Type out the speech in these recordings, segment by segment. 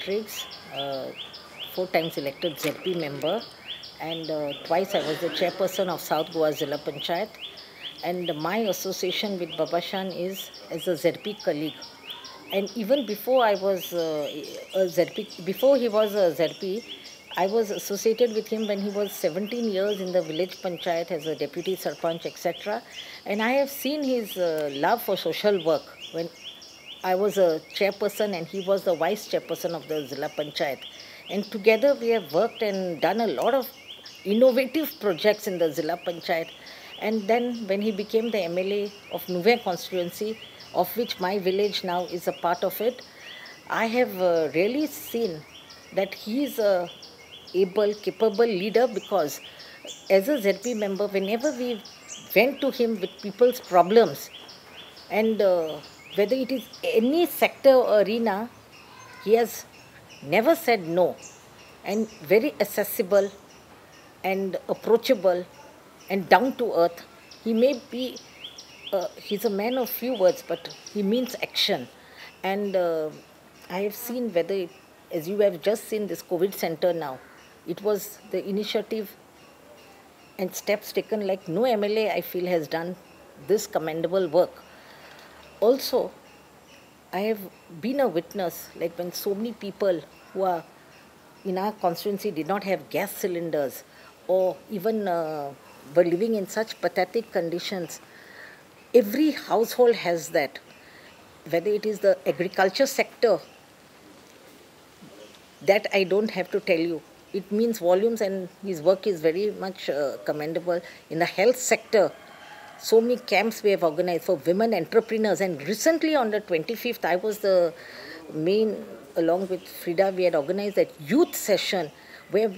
Rodrigues, 4 times elected ZP member, and twice I was the chairperson of South Goa Zilla Panchayat. And my association with Babashan is as a ZP colleague. And even before I was a ZP, before he was a ZP, I was associated with him when he was 17 years in the village panchayat as a deputy sarpanch, etc. And I have seen his love for social work when I was a chairperson and he was the vice chairperson of the Zilla Panchayat. And together we have worked and done a lot of innovative projects in the Zilla Panchayat. And then when he became the MLA of Nuvem constituency, of which my village now is a part of it, I have really seen that he is a able, capable leader, because as a ZP member, whenever we went to him with people's problems, and whether it is any sector or arena, he has never said no, and very accessible and approachable and down to earth. He may be, he's a man of few words, but he means action. And I have seen whether, it, as you have just seen this COVID center now, it was the initiative and steps taken like no MLA, I feel, has done this commendable work. Also, I have been a witness, like when so many people who are in our constituency did not have gas cylinders or even were living in such pathetic conditions. Every household has that. Whether it is the agriculture sector, that I don't have to tell you. It means volumes, and his work is very much commendable. In the health sector, so many camps we have organized for women entrepreneurs. And recently on the 25th, I was the main, along with Frida, we had organized that youth session where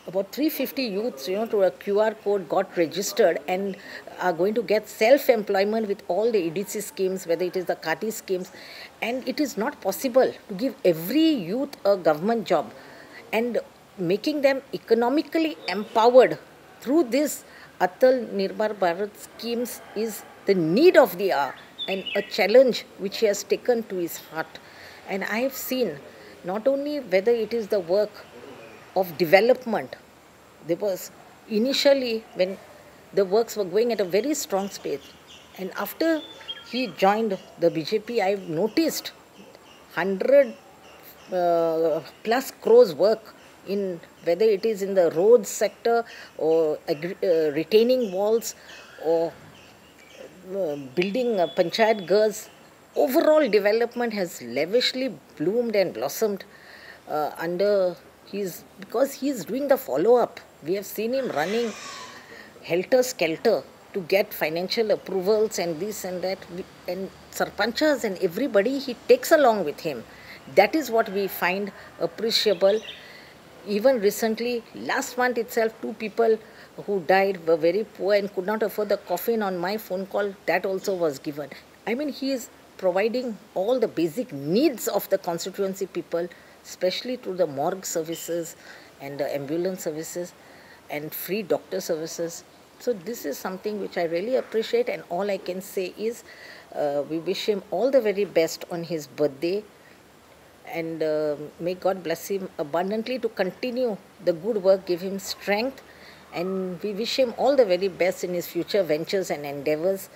about 350 youths, you know, through a QR code got registered and are going to get self-employment with all the EDC schemes, whether it is the Khadi schemes. And it is not possible to give every youth a government job. And making them economically empowered through this Atal Nirbhar Bharat schemes is the need of the hour and a challenge which he has taken to his heart. And I have seen not only whether it is the work of development, there was initially when the works were going at a very strong pace, and after he joined the BJP, I've noticed 100 plus crores work in whether it is in the roads sector or retaining walls or building panchayat ghars. Overall development has lavishly bloomed and blossomed under his, because he is doing the follow-up. We have seen him running helter-skelter to get financial approvals and this and that, and sarpanchas and everybody he takes along with him. That is what we find appreciable. Even recently, last month itself, 2 people who died were very poor and could not afford the coffin. On my phone call, that also was given. I mean, he is providing all the basic needs of the constituency people, especially through the morgue services and the ambulance services and free doctor services. So this is something which I really appreciate, and all I can say is we wish him all the very best on his birthday, and may God bless him abundantly to continue the good work, give him strength, and we wish him all the very best in his future ventures and endeavors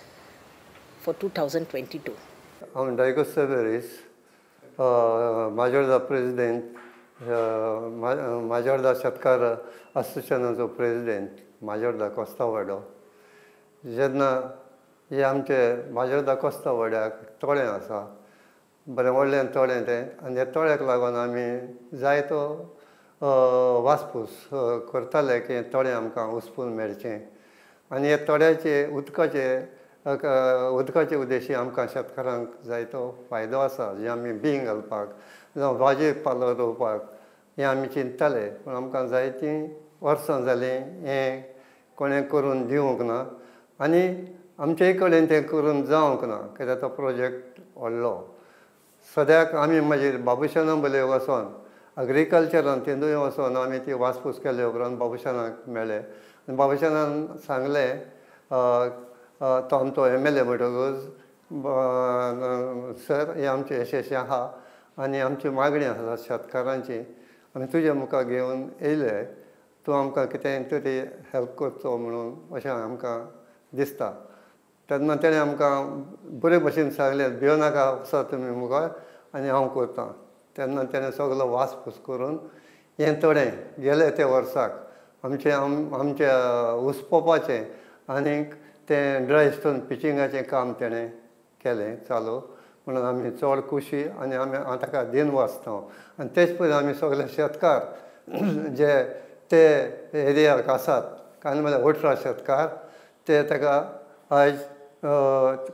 for 2022. I'm Diego Severis, Majorda President, Majorda Shatkar Associationचो President, Majorda Costa Vado. जेन्ना हे आमचे माजोर्डा कोस्तावाड्याक तळें आसा, बरें व्हडलें तळें तें, आनी त्या तळ्याक लागून आमी जायतो वासपूस करताले की तळें आमकां उसपून मेळचें. आनी ह्या तळ्याचे उदकाचे उद्देशी आमकां शेतकारांक जायतो फायदो आसा, जे आमी बीं घालपाक जावं भाजी पालो रोवपाक हें आमी चिंतताले. पूण आमकां जायतीं वर्सां जालीं हें कोणें करून दिवंक ना आनी आमचे कडेन तें करून जावंक ना, कित्याक तो प्रोजेक्ट व्हडलो. सद्याक आमी मागीर बाबुशाना बले वचोन एग्रीकल्चरान तेंदूय वचोन आमी ती वासपूस केले उपरांत बाबुशानाक मेळ्ळे आनी बाबुशानान सांगलें, तो आमचो MLA म्हणटकूच, सर हें आमचें अशें अशें आहा आनी आमची मागणी आसा शेतकारांची आमी तुजे मुखार घेवन येयले तूं आमकां कितेंय तरी हेल्प करचो म्हणून अशें आमकां दिसता. तेन्ना तेणें आमकां बरे भशेन सांगलें भियो नाका वचात तुमी मुखार आनी हांव करतां. तेन्ना तेणें सगलो वासपूस करून हें तळें गेले ते वर्साक आमचें आमच्या उसपोवपाचें आनीक तें ड्राय स्टोन पिचिंगाचें काम तेणें केलें चालू म्हणून आमी चड खुशी आनी आमी ताका दिन वाचता. आनी तेच परी आमी सगळे शेतकार जे ते एरियाक आसात कांय म्हळ्यार 18 शेतकार ते ताका आयज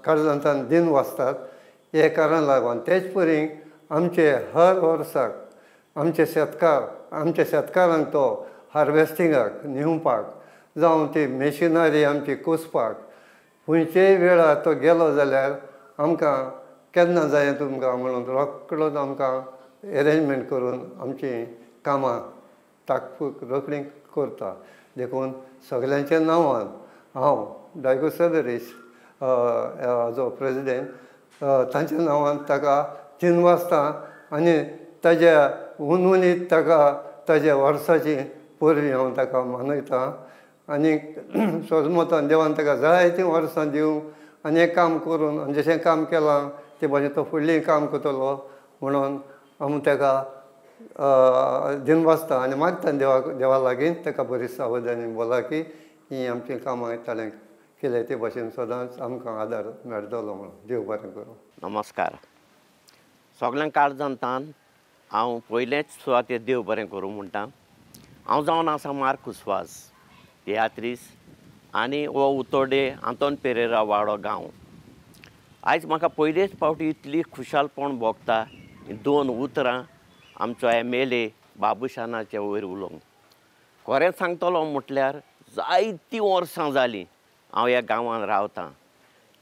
काळजांतल्यान दिन वाचतात हे कारण लागून. तेच परी आमचे हर वर्साक आमचे शेतकार आमच्या शेतकारांक तो हार्वेस्टिंगाक न्हिवपाक जावं ती मेशिनरी आमची कुसपाक खंयचेय वेळार तो गेलो जाल्यार आमकां केन्ना जाय तुमकां म्हणून रोकडोच आमकां एरेंजमेंट करून आमचीं कामां ताकपूक रोखडी करता. देखून सगल्यांच्या नांवान हांव डायगो सेदरीस जो प्रेजिडेंट तांच्या नांवान ताका 3 वाजता आनी ताज्या हुनहुनीत ताका ताज्या वर्साची परबी हांव ताका मानयतां आनी सोजमतान देवान ताका जायतीं वर्सां दिवं आनी हें काम करून आनी जशें काम केलां ते भाशेन तो फुडलीं काम करतलो म्हणून आमी ताका दिनवासता आनी मागता देवा लागीं ताका बरी सावधानी भलायकी हीं आमचीं कामां ताणें केल्या ते भाशेन सदांच आमकां आदार मेळटलो म्हणून. देव बरें करूं. नमस्कार सगळ्यांक काळजांतान हांव पयलेच सुवातेर देव बरें करूं म्हणटा. हांव जावन आसा मार्कूस वाज तियात्रीस आनी हो उतोडे आंतोन पेरेरा वाडो गांव. आयज म्हाका पयलेच फावटी इतली खुशालपण भोगता 2 उतरां आमचो MLA बाबूशानाचे वयर उलोवंक. खरें सांगतलो म्हटल्यार जायतीं वर्सां जालीं हांव ह्या गांवांत रावतां.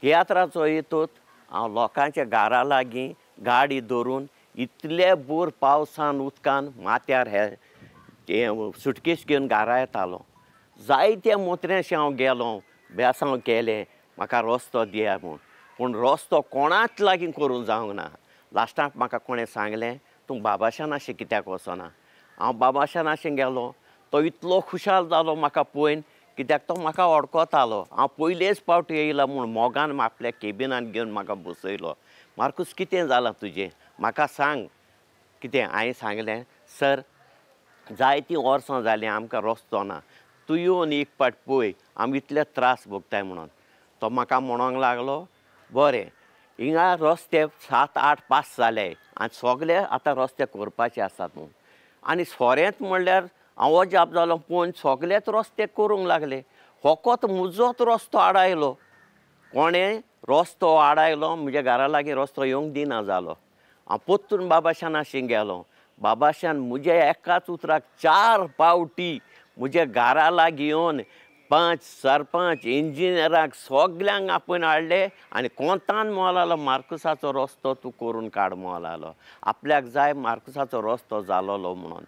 तियात्राचो हेतूत हांव लोकांच्या घरा लागीं गाडी धरून इतले बोर पावसान उदकान माथ्यार हे सुटकेस घेवन घरा येतालो. जायत्या मोत्र्यांशी हांव गेलो बेसांव केलें म्हाका रस्तो दिया म्हूण, पूण रस्तो कोणाच लागीं करूंक जावंक ना. लास्टाक म्हाका कोणें सांगलें तूं बाबाशानाशी कित्याक वचना. हांव बाबाशानाशी गेलो तो इतलो खुशाल जालो म्हाका पळोवन कित्याक तो म्हाका वळखतालो. हांव पयलेच फावट येयला म्हूण मोगान आपल्या केबिनान घेवन म्हाका बसयलो. मार्कूस कितें जालां तुजें म्हाका सांग कितें. हांवें सांगलें सर जायतीं वर्सां जालीं आमकां रस्तो ना, तूं येवन एक फावट पळय आमी इतले त्रास भोगताय म्हणून. तो म्हाका म्हणोंक लागलो बरें हिंगा रस्ते 7-8 पास जाले आनी सगळे आतां रस्ते करपाचे आसात म्हूण. आनी सोऱ्यांत म्हणल्यार हांव अजाप जालो पळोवन सगळेच रस्ते करूंक लागले, फकत म्हजोच रस्तो आडायलो. कोणें रस्तो आडायलो म्हज्या घरा लागीं रस्तो येवंक दिना जालो. हांव परतून बाबाशानाशी गेलो. बाबाशान म्हज्या एकाच उतराक 4 फावटी म्हज्या घरा लागीं येवन पंच सरपंच इंजिनियराक सगल्यांक आपोवन हाडले आनी कोंतान मोलालो मार्कुसाचो रस्तो तूं करून काड मोलालो, आपल्याक जाय मार्कुसाचो रस्तो जालोलो म्हणून.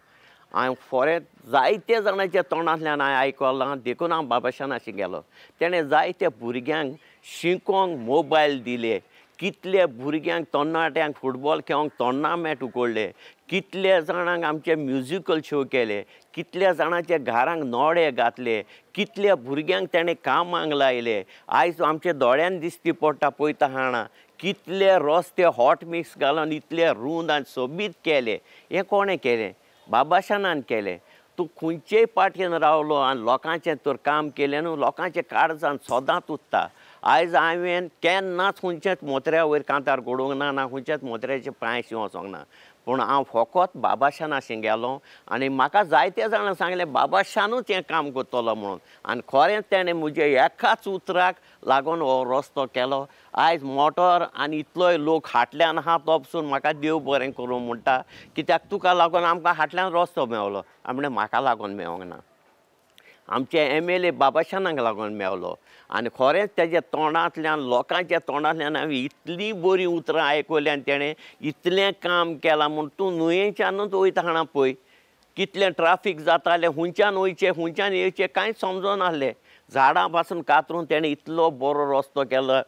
हांवें फोरें जायते जाणांच्या तोंडांतल्यान हांवें आयकलां देखून हांव बाबाशानाशी गेलो. तेणें जायत्या भुरग्यांक शिकोंक मोबायल दिले, कितले भुरग्यांक तरणाट्यांक फुटबॉल खेळोंक टोर्नामेंट उकडले, कितले जाणांक आमचे म्युजिकल शो केले, कितल्या जाणांच्या घरांक नोडे घातले, कितल्या भुरग्यांक तेणें कामाक लायले. आयज आमच्या दोळ्यान दिसती पडटा पळयता हाणा कितले रस्ते हॉट मिक्स घालून इतले रूंद आनी सोबीत केले. हें कोणें केलें? बाबाशानान केलें. तूं खंयचेय पाटयेन रावलो आनी लोकांचें तर काम केलें न्हू, लोकांचें काळजान सदांच उत्ता. आयज हांवें केन्नाच खंयच्याच मोत्र्या वयर कांतार घडोवंक ना, ना खंयच्याच मोत्र्याचे पांयशी वचोंक ना, पूण हांव फकत बाबाशानाशी गेलो आनी म्हाका जायते जाणां सांगलें बाबाशानूच हें काम करतलो म्हणून. आनी खरेंच तेणें म्हज्या एकाच उतराक लागून हो रस्तो केलो. आयज मोटर आनी इतलोय लोक हाटल्यान आहा तो पसून म्हाका देव बरें करूं म्हणटा, कित्याक तुका लागून आमकां हाटल्यान रस्तो मेवलो. म्हणल्यार म्हाका लागून मेवोंक ना, आमचे MLA बाबाशानाक लागून मेवलो. आनी खरेंच तेज्या तोंडांतल्यान लोकांच्या तोंडांतल्यान हांवें इतलीं बरीं उतरां आयकलीं आनी तेणें इतलें काम केलां म्हूण तूं न्हंयेच्यानूच वयता हाणा पळय कितलें ट्राफीक जातालें, हुंयच्यान वयचें हुंयच्यान येवचें कांयच समजनासलें. झाडां पासून कातरून तेणें इतलो बरो रस्तो केलो,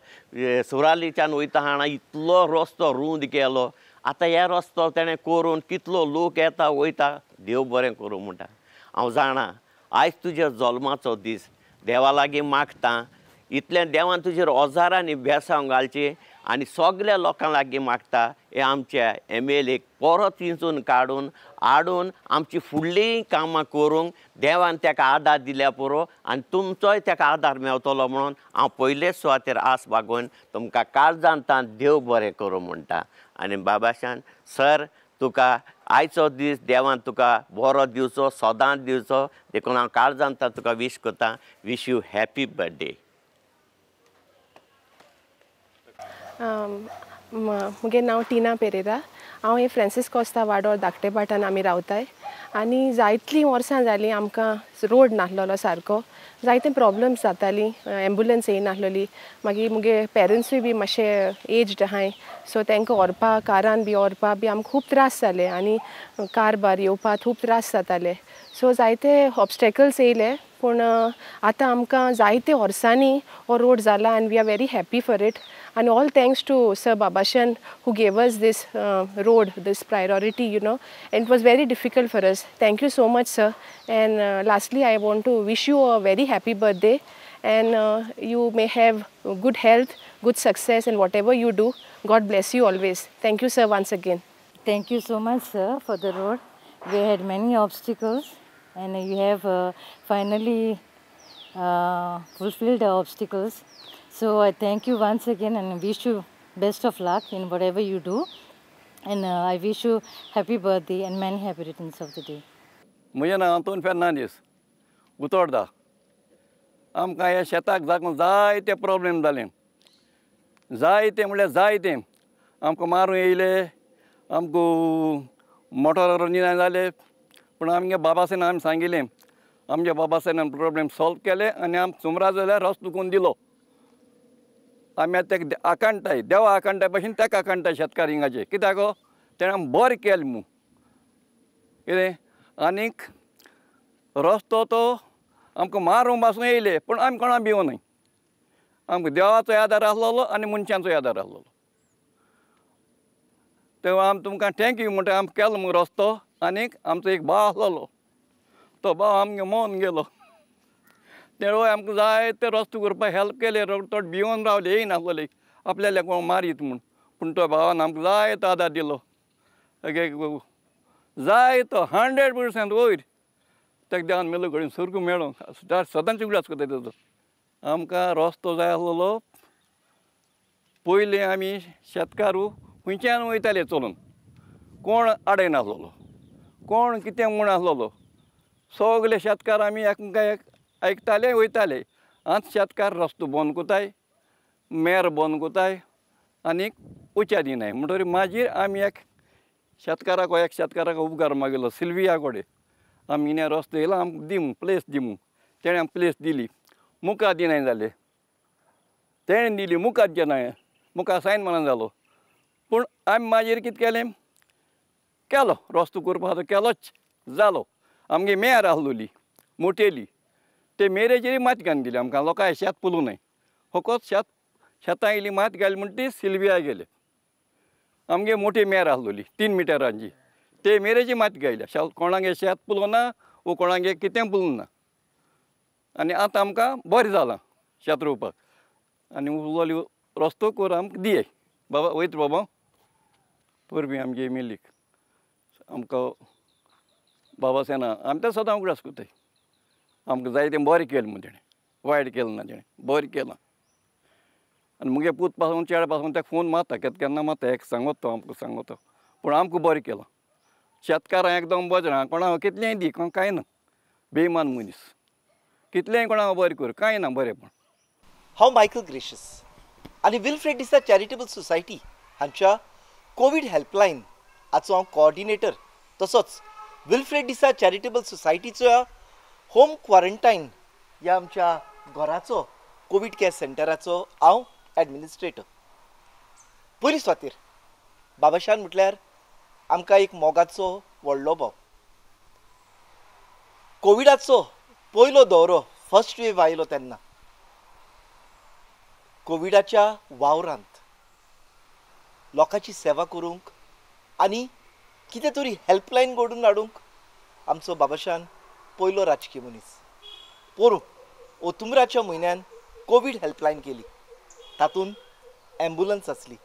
सुरालीच्यान वयता हाणा इतलो रस्तो रूंद केलो. आतां हे रस्तो तेणें करून कितलो लोक येता वयता, देव बरें करूं म्हणटा. हांव जाणा आयज तुज्या जल्माचो दीस, देवा लागीं मागता इतलें देवान तुजेर हजारांनी बेसांव घालचें आनी सगल्या लोकां लागीं मागता हे आमच्या MLA परत इंचून काडून हाडून आमची फुडलीं कामां करूंक देवान ताका आदार दिल्या पुरो आनी तुमचोय ताका आदार मेवतलो म्हणून हांव पयलेच सुवातेर आस बागोवन तुमकां काळजान देव बरें करूं म्हणटा. आनी बाबाशान सर तुका आयचो दीस देवान तुका बरो दिवचो, सदांच दिवचो, देखून हांव काळजान तुका वीश करता. Wish you happy birthday. म्हगे नांव टिना पेरेरा. हांव हे फ्रांसीस कोस्ता वाडोर धाकटे भाटान आमी रावताय आनी जायतलीं वर्सां जालीं आमकां रोड नासलेलो सारको, जायते प्रॉब्लम्स जातालीं, एम्बुलन्स येयनासलेली. मागीर मुगे पेरंट्सूय बी मातशे एज्ड आहाय, सो तांकां व्हरपा कारान बी व्हरपा बी आमकां खूब त्रास जाले आनी कार बार येवपा खूब त्रास जाताले. सो जायते ऑबस्टेकल्स येयले, पूण आतां आमकां जायते वर्सांनी हो रोड जाला आनी we are very happy for it. आनी all thanks to sir Babashan who gave us this road, this priority, you know, and it was very difficult for us. Thank you so much sir. And lastly I want to wish you a very happy birthday and you may have good health, good success and whatever you do. God bless you always. Thank you sir once again. Thank you so much sir for the road. We had many obstacles and you have finally fulfilled the obstacles. So I thank you once again and wish you best of luck in whatever you do. And I wish you happy birthday and many happy returns of the day. म्हजें नांव आंतोन फेर्नांदीस, उतोर्दा. आमकां ह्या शेताक जागून जायते problem जाले, जायते म्हणल्यार जायते. आमकां मारूं येयले, आमकां मोटोरार निना जाले, पूण आमगे बाबासाहेबान आमी सांगिलें, आमच्या बाबासाहेबान प्रॉब्लेम सॉल्व केले आनी आमकां सुमराज जाल्यार रस्तो करून दिलो. आमी आतां तेका आकांताय, देवा आकांताय भशेन तेका आकांताय शेतकार हिंगाचे, कित्याक गो तेणें आमकां बरें केलें म्हूण कितें. आनीक रस्तो तो आमकां मारूंक पासून येयले, पूण आमी कोणा भिवो न्हय. आमकां देवाचो आदार आसलेलो आनी मनशांचो आदार आसलेलो. तेव्हा आमी तुमकां thank you म्हणटा, आमकां केलो म्हूण रस्तो. आनीक आमचो एक भाव आसलेलो, तो भाव आमगे मोन गेलो, तेणें आमकां जायते रस्तो करपाक हेल्प केले. थोडे भिवन रावले, येयनासलेले आपल्याक कोण मारीत म्हूण, पूण तो भावान आमकां जायतो आदार दिलो. जायतो 100% वयर ताका देवान मेलो कडेन सुर्ग मेळो, सदांच उगडास करता तेजो. आमकां रस्तो जाय आसलेलो. पयलीं आमी शेतकारू खंयच्यान वयताले चलून, कोण आडयनासलेलो, कोण कितें म्हूण आसलेलो. सगले शेतकार आमी एकमेकाक आयकताले, वयताले. आतां शेतकार रस्तो बंद करताय, मेर बंद करताय आनी उच्या दिनाय. म्हणटकीर मागीर आमी एक शेतकाराक एक शेतकाराक उपकार मागिल्लो, सिल्विया कडेन. आमी हिणें रस्तो येयला आमकां दी म्हूण, प्लेस दी म्हूण, तेणें आमकां प्लेस दिली. मुखार दिनाय जाले, तेणें दिली, मुखार दिनाय, मुखार सायन मारना जालो. पूण आमी मागीर कितें केलें, केलो रस्तो करपाचो केलोच जालो. आमगे मेर आसलोली मोटेली, ते मेरेचेर माती घालून दिली आमकां, लोकांक शेत पुलूं न्हय, फकत शेत शेतां इल्ली माती घाली म्हण ती सिल्विया गेले. आमगे मोटी मेर आसलोली 3 मिटरांची, ते मेरेची माती घायल्या, कोणागे शेत पुलों ना वो कोणागे कितें पुलों ना. आनी आतां आमकां बरें जालां शेत रोवपाक. आनी उरलोली रस्तो कर आमकां दिये बाबा, वयता बाबा परबीं आमगे मेलीक आमकां बाबासाहेबान आमी तें सदां उगडास करताय. आमकां जाय तें बरें केलें म्हूण तेणें, वायट केलें ना तेणें, बरें केलां. आनी मुगे पूत पासून चेडे पासून ताका फोन मारता, केन्ना केन्ना मारता, एक सांगत तो आमकां सांगत तो, पूण आमकां बरें केलां. शेतकारां एकदम बरें जाणां, कोणाक कितलेंय दी, कोण कांय ना, बेईमान मनीस, कितलेंय कोणाक बरें कर, कांय ना बरें. पण हांव मायकल ग्रेशियस आनी विल्फ्रेड डिसा चॅरिटेबल सोसायटी हांच्या कोवीड हेल्पलायन हाचो हांव कोऑर्डिनेटर, तसोच विल्फ्रेड डिसा चॅरिटेबल सोसायटीचो होम क्वॉरंटायन ह्या आमच्या घराचो कोवीड केअर सेंटराचो हांव एडमिनिस्ट्रेटर. पयली सुवातेर बाबाशान म्हटल्यार आमकां एक मोगाचो व्हडलो भाव. कोविडाचो पयलो दौरो, फर्स्ट वेव आयलो तेन्ना कोविडाच्या वावरांत लोकांची सेवा करूंक आनी कितें तरी हेल्पलायन घडून हाडूंक आमचो बाबाशान पयलो राजकीय मनीस। पोरूं ओतुमराच्या म्हयन्यान कोवीड हेल्पलायन केली, तातूंत एम्बुलन्स आसली।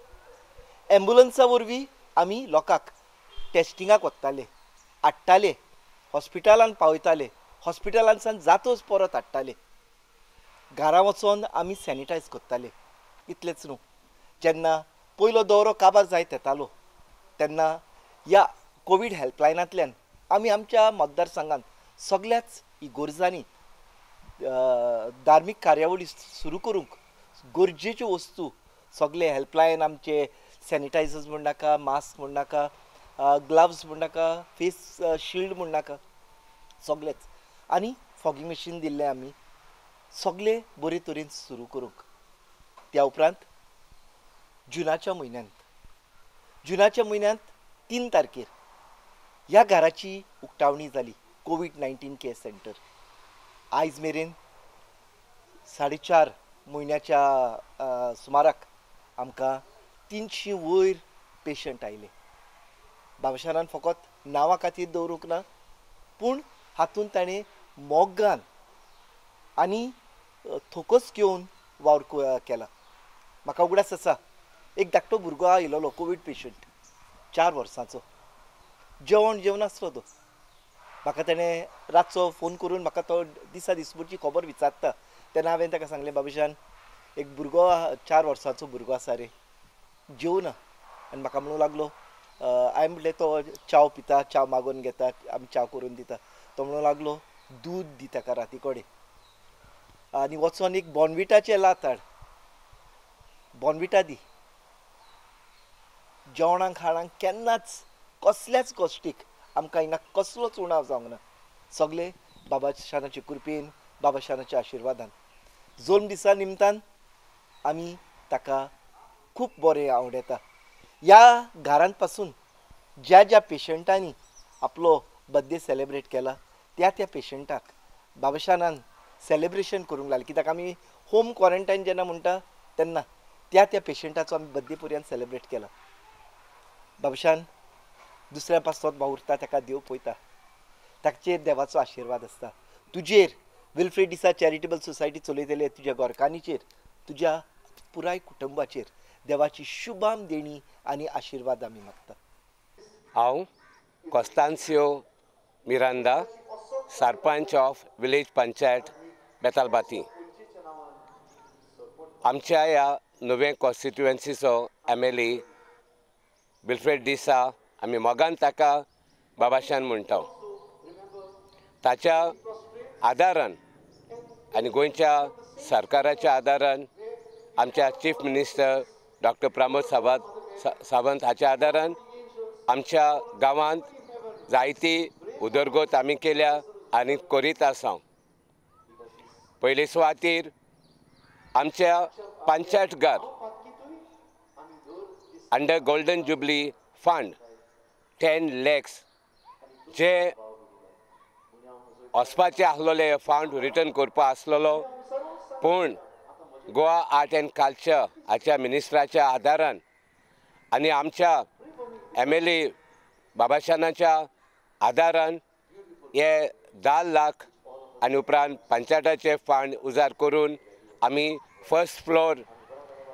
एम्बुलन्सा वरवीं आमी लोकांक टेस्टिंगाक वताले, हाडटाले, हॉस्पिटलान पावयताले, हॉस्पिटलांतल्यान जातोच परत हाडटाले, घरा वचोन आमी सॅनिटायज करताले। इतलेंच न्हू, जेन्ना पयलो दौरो काबार जायत येतालो तेन्ना ह्या कोवीड हेल्पलायनांतल्यान आमी आमच्या मतदारसंघांत सगळ्याच इगोर्जांनी धार्मीक कार्यावळी सुरू करूंक गरजेच्यो वस्तू सगळे हेल्पलायन आमचे सॅनिटायझर्स म्हण नाका, मास्क म्हण नाका, ग्लव्स म्हण नाका, फेस शिल्ड म्हण नाका, सगळेच आनी फॉगिंग मशीन दिल्लें आमी सगळे बरे तरेन सुरू करूंक। त्या उपरांत जुनाच्या म्हयन्यांत 3 तारखेर ह्या घराची उक्तावणी जाली, कोवीड-19 केअर सेंटर। आयज मेरेन 4.5 म्हयन्याच्या सुमाराक आमकां 300 वयर पेशंट आयले। बाबाशानान फकत नांवा खातीर दवरूंक ना, पूण हातूंत ताणें मोगान आनी थोकोस घेवन वावर केला। म्हाका उगडास आसा, एक धाकटो भुरगो आयिल्लो कोवीड पेशंट, 4 वर्सांचो, जेवण जेवनासलो तो। म्हाका ताणें रातचो फोन करून म्हाका तो दिसा दिसभरची खबर विचारता तेन्ना हांवें ताका सांगलें, बाबूशान एक भुरगो 4 वर्सांचो भुरगो आसा रे, जेवना। आनी म्हाका म्हणूंक लागलो, हांवें म्हटलें तो च्याव पिता, च्याव मागोवन घेता, आमी च्याव करून दिता। तो म्हणूंक लागलो दूद दी ताका राती कडेन आनी वचोन एक बॉर्नविटाचें लात हाड, बॉर्नविटा दी। जेवणाक खाणाक केन्नाच कसल्याच गोश्टीक आमकां हिंगा कसलोच उणाव जावंक ना, सगळे बाबाशानाचे कृपेन, बाबाशानाच्या आशिर्वादान। जल्म दिसा निमतान आमी ताका खूब बरें आवडटा। ह्या घरांत पासून ज्या ज्या पेशंटांनी आपलो बर्थडे सेलेब्रेट केला त्या त्या पेशंटाक बाबाशानान सेलेब्रेशन करूंक लागलें। कित्याक आमी होम क्वॉरंटायन जेन्ना म्हणटा तेन्ना त्या त्या पेशंटाचो आमी बर्थडे पर्यंत सेलेब्रेट केला। बाबाशान दुसऱ्या पासत वावुरता, ताका देव पळयता, ताचेर देवाचो आशिर्वाद आसता। तुजेर विल्फ्रेड डिसा चॅरिटेबल सोसायटी चलयतले, तुज्या घरकान्नीचेर, तुज्या पुराय कुटुंबाचेर देवाची शुभाम देणी आनी आशिर्वाद आमी मागता। हांव Constancio Miranda, sarpanch of village panchayat Betalbatim. आमच्या ह्या नुवें कॉन्स्टिट्युएन्सीचो MLA Wilfred D'Sa, आमी मोगान ताका बाबाशान म्हणटा। ताच्या आदारान आनी गोंयच्या सरकाराच्या आदारान, आमच्या chief minister doctor Pramod Sawant हाच्या आदारान आमच्या गांवांत जायती उदरगत आमी केल्या आनी करीत आसा। पयले सुवातेर आमच्या पंचायत घर under golden jubilee fund 10 lakhs जे वचपाचे आसलेले फंड रिटर्न करपा आसलेलो, पूण गोवा आर्ट एंड कल्चर हाच्या मिनिस्टराच्या आदारान आनी आमच्या MLA बाबाशानाच्या आदारान हे 10 लाख आनी उपरांत पंचायताचे फंड उजार करून आमी फर्स्ट फ्लोर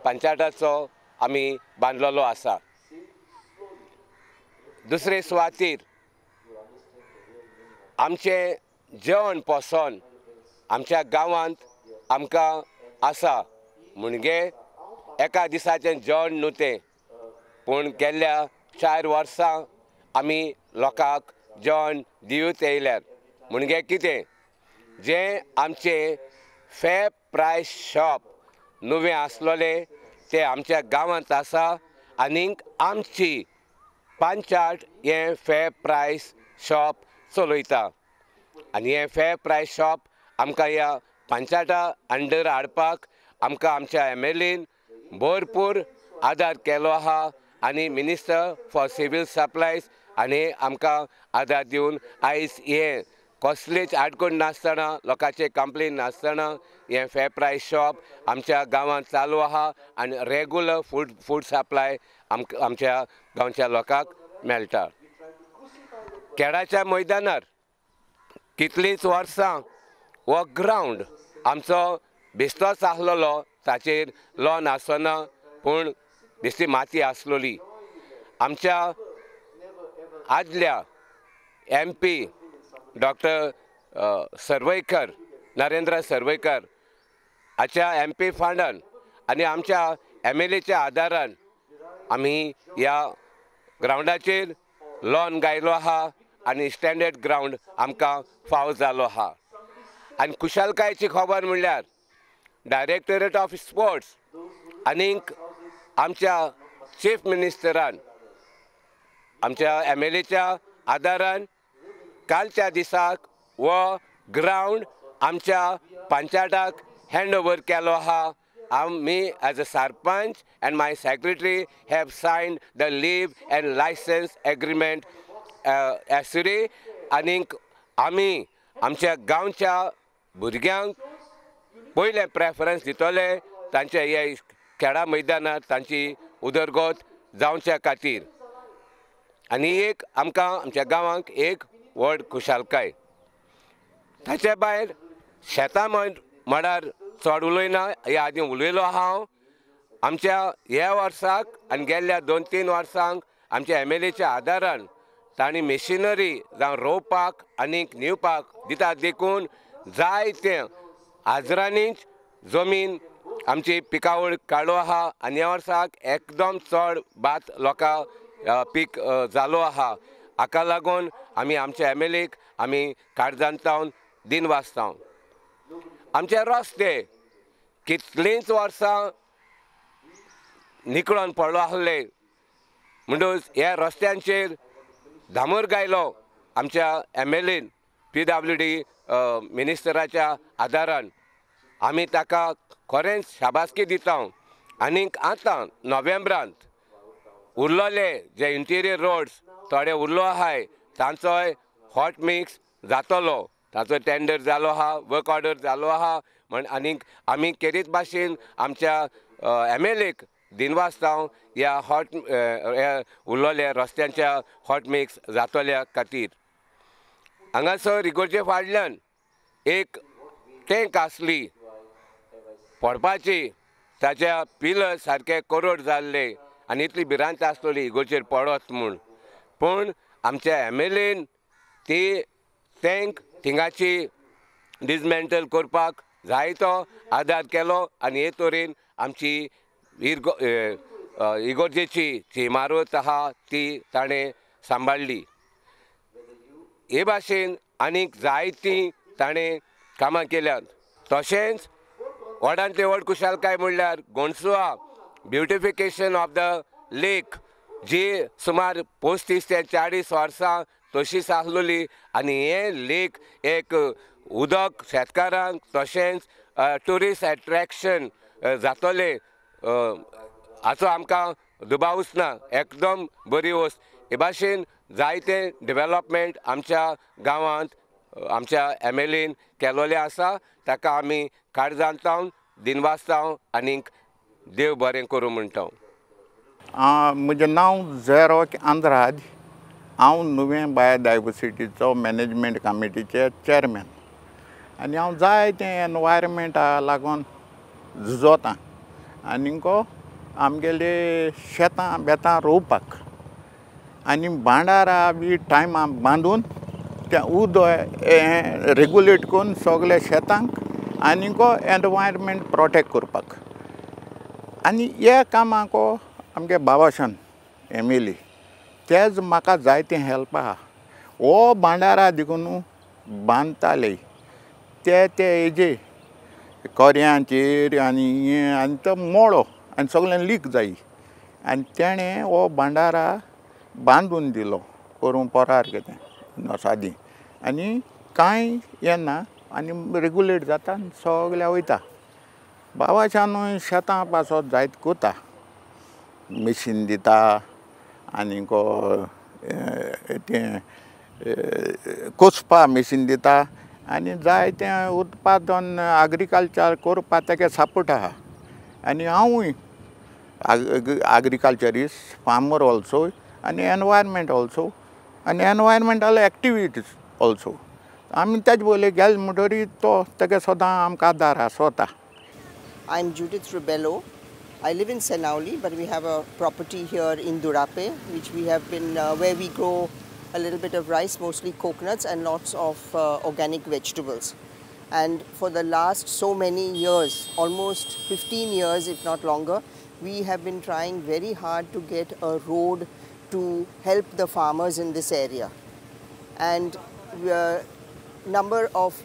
पंचायताचो आमी बांदलेलो आसा। दुसरे सुवातेर आमचें जेवण पसून आमच्या गांवांत आमकां आसा, म्हणजे एका दिसाचें जेवण न्हू तें, पूण गेल्ल्या 4 वर्सां आमी लोकांक जेवण दिवत येयल्यार। म्हणजे कितें, जें आमचें फेर प्रायस शॉप नवें आसलेलें तें आमच्या गांवांत आसा आनीक आमची पंचायत हें फेर प्रायस शॉप चलयता आनी हें फेर प्रायस शॉप आमकां ह्या पंचायता अंडर हाडपाक आमकां आमच्या MLAन भरपूर आदार केलो आहा आनी मिनिस्टर फॉर सिवील सप्लायज आनी आमकां आदार दिवन आयज हें कसलेच आडखळ नासतना, लोकांचे कंप्लेन नासतना हें फेर प्रायस शॉप आमच्या गांवांत चालू आहा आनी रेगुलर फूड सप्लाय आमच्या गांवच्या लोकांक मेळटा. खेळाच्या मैदानार कितलींच वर्सां हो ग्रावंड आमचो बेश्टोच आसलेलो, ताचेर लॉन आसना पूण बेश्टी माती आसलेली. आमच्या आदल्या MP doctor Sarvaikar, Narendra Sarvaikar हाच्या MP फंडान आनी आमच्या MLAच्या आदारान आमी ह्या ग्रावंडाचेर लॉन गायलो आहा आनी स्टँडर्ड ग्रावंड आमकां फाव जालो आहा. आनी खुशालकायेची खबर म्हणल्यार डायरेक्टरेट ऑफ स्पोर्ट्स आनीक आमच्या चीफ मिनिस्टरान आमच्या MLAच्या आदारान कालच्या दिसाक हो ग्रावंड आमच्या पंचायताक हँड ओवर केलो आहा. Me as a sarpanch and my secretary have signed the leave and licence agreement yesterday. आनीक आमी आमच्या गांवच्या भुरग्यांक पयलें प्रेफरन्स दितले तांच्या ह्या खेळा मैदानार तांची उदरगत जावच्या खातीर. आनी एक आमकां आमच्या गांवांक एक व्हड खुशालकाय. ताचे भायर शेतां म्हळ्यार चड उलयना, हे आदीं उलयलो हांव. आमच्या ह्या वर्साक आनी गेल्ल्या 2-3 वर्सांक आमच्या MLAच्या आदारान तांणी मेशिनरी जावं रोवपाक आनीक निवपाक दितात, देखून जाय तें आजरांनीच जमीन आमची पिकावळ काडलो आहा आनी ह्या वर्साक एकदम चड भात लोकां पीक जालो आहा. हाका लागून आमी आमच्या MLAक आमी काळजांतावन दिनवासता. आमचे रस्ते कितलींच वर्सां निकळोन पडलो आसले, म्हणटकच ह्या रस्त्यांचेर धामर गायलो आमच्या MLAन PWD मिनिस्टराच्या आदारान. आमी ताका खरेंच शाबासकी दिता. आनीक आतां नोव्हेंबरांत उरलेले जे इंटिरियर रोड्स थोडे उरलो आहाय तांचोय हॉट मिक्स जातलो, ताचो टेंडर जालो आहा, वर्क ऑर्डर जालो आहा. म्हण आनीक आमी केरीत भाशेन आमच्या MLAक दिनवासता ह्या हॉट उरलेल्या रस्त्यांच्या हॉट मिक्स जातल्या खातीर. हांगासर इगोर्जे फाटल्यान एक टँक आसली पडपाची, ताच्या पिलर सारके कोरोड जाल्ले आनी इतली भिरांत आसलेली इगोर्जेर पडत म्हूण, पूण आमच्या MLAन ती टँक थिंगाची डिसमेंटल करपाक जायतो आदार केलो आनी हे तरेन आमची इगोर्जेची जी इमारत आहा ती ताणें सांबाळ्ळी. हे भाशेन आनीक जायतीं ताणें कामां केल्यांत. तशेंच व्हडांतली व्हड खुशालकाय म्हणल्यार Gonsua beautification of the lake जी सुमार 35 ते 40 वर्सां तशीच आसलेली आनी हें लेक एक उदक शेतकारांक तशेंच ट्युरिस्ट एट्रॅक्शन जातलें हाचो आमकां दुबावूच ना. एकदम बरी वस्त. हे भाशेन जायते डेवलपमेंट आमच्या गांवांत आमच्या MLAन केलोलें आसा, ताका आमी काळजांतावन दिनवासता आनीक देव बरें करूं म्हणटा. म्हजें नांव झेरोक आंद्राद. हांव नुवें बायोडायवर्सिटीचो मॅनेजमेंट कमिटीचे चेअरमॅन आनी हांव जायतें एनवायरमेंटा लागून झुजोता आनीक आमगेले शेतां बेतां रोवपाक आनी भांडारा बी टायमा बांदून तें उदक हें रेगुलेट करून सगल्या शेतांक आनीक एनवायरमेंट प्रोटेक्ट करपाक. आनी ह्या कामाक आमगे बाबाशान MLA तेज म्हाका जायतें हेल्प आहा. हो भांडारा देखून बांदताले ते ते हेजे कोऱ्यांचेर आनी हें आनी तो मोळो आनी सगळें लीक जायी आनी तेणें हो भांडारा बांदून दिलो करूं पोरार कितें सादी आनी कांय येना आनी रेगुलेट जाता आनी सगळ्या वयता. बाबाशानूय शेतां पासत जायत कोता, मिशीन दिता आनीक तें कोसपा मिशीन दिता आनी जायतें उत्पादन एग्रीकल्चर करपा तेगे सपोर्ट आहा. आनी हांवूय एग्रीकल्चरिस्ट फार्मर ऑल्सो आनी एनवायरमेंट ऑल्सो आनी एनवायरमेंटल एक्टिविटीज ऑल्सो. आमी तेजे पयलीं गेले म्हणटरी तो तेगे सदां आमकां आदार आसता. I am Judith Rebello. I live in Senauli, but we have a property here in Durape, which we have been, where we grow a little bit of rice, mostly coconuts and lots of organic vegetables. And for the last so many years, almost 15 years, if not longer, we have been trying very hard to get a road to help the farmers in this area. And a number of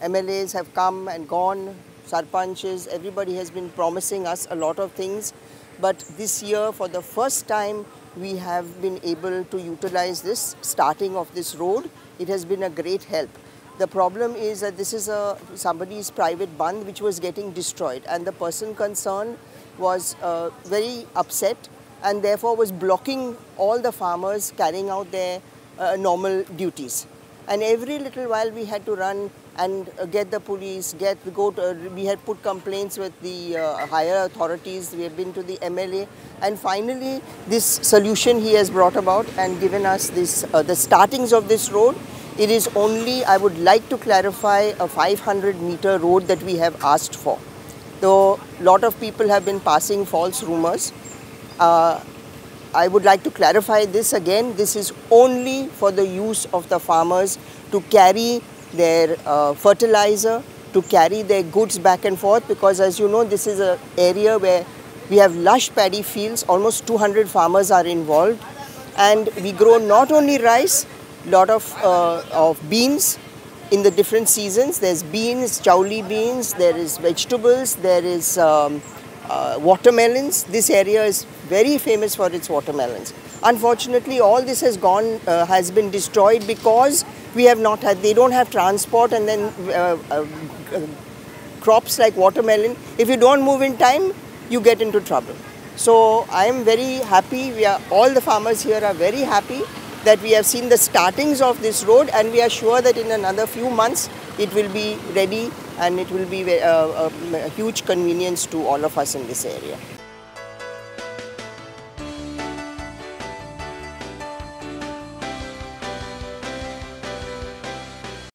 MLAs have come and gone, sarpanches, everybody has been promising us a lot of things. But this year, for the first time, we have been able to utilize this starting of this road. It has been a great help. The problem is that this is somebody's private bund which was getting destroyed, and the person concerned was very upset and therefore was blocking all the farmers carrying out their normal duties. And every little while we had to run and get the police, we had put complaints with the higher authorities, we have been to the MLA, and finally this solution he has brought about and given us this, the startings of this road. It is only, I would like to clarify, a 500-meter road that we have asked for. Though a lot of people have been passing false rumors, I would like to clarify this again. This is only for the use of the farmers to carry their fertilizer, to carry their goods back and forth, because as you know, this is an area where we have lush paddy fields. Almost 200 farmers are involved, and we grow not only rice, lot of beans in the different seasons. There's beans, chauli beans, there is vegetables, there is watermelons. This area is very famous for its watermelons. Unfortunately, all this has gone, has been destroyed because we have not had, they don't have transport, and then crops like watermelon, if you don't move in time, you get into trouble. So I am very happy, we are, all the farmers here are very happy that we have seen the startings of this road, and we are sure that in another few months it will be ready, and it will be a huge convenience to all of us in this area.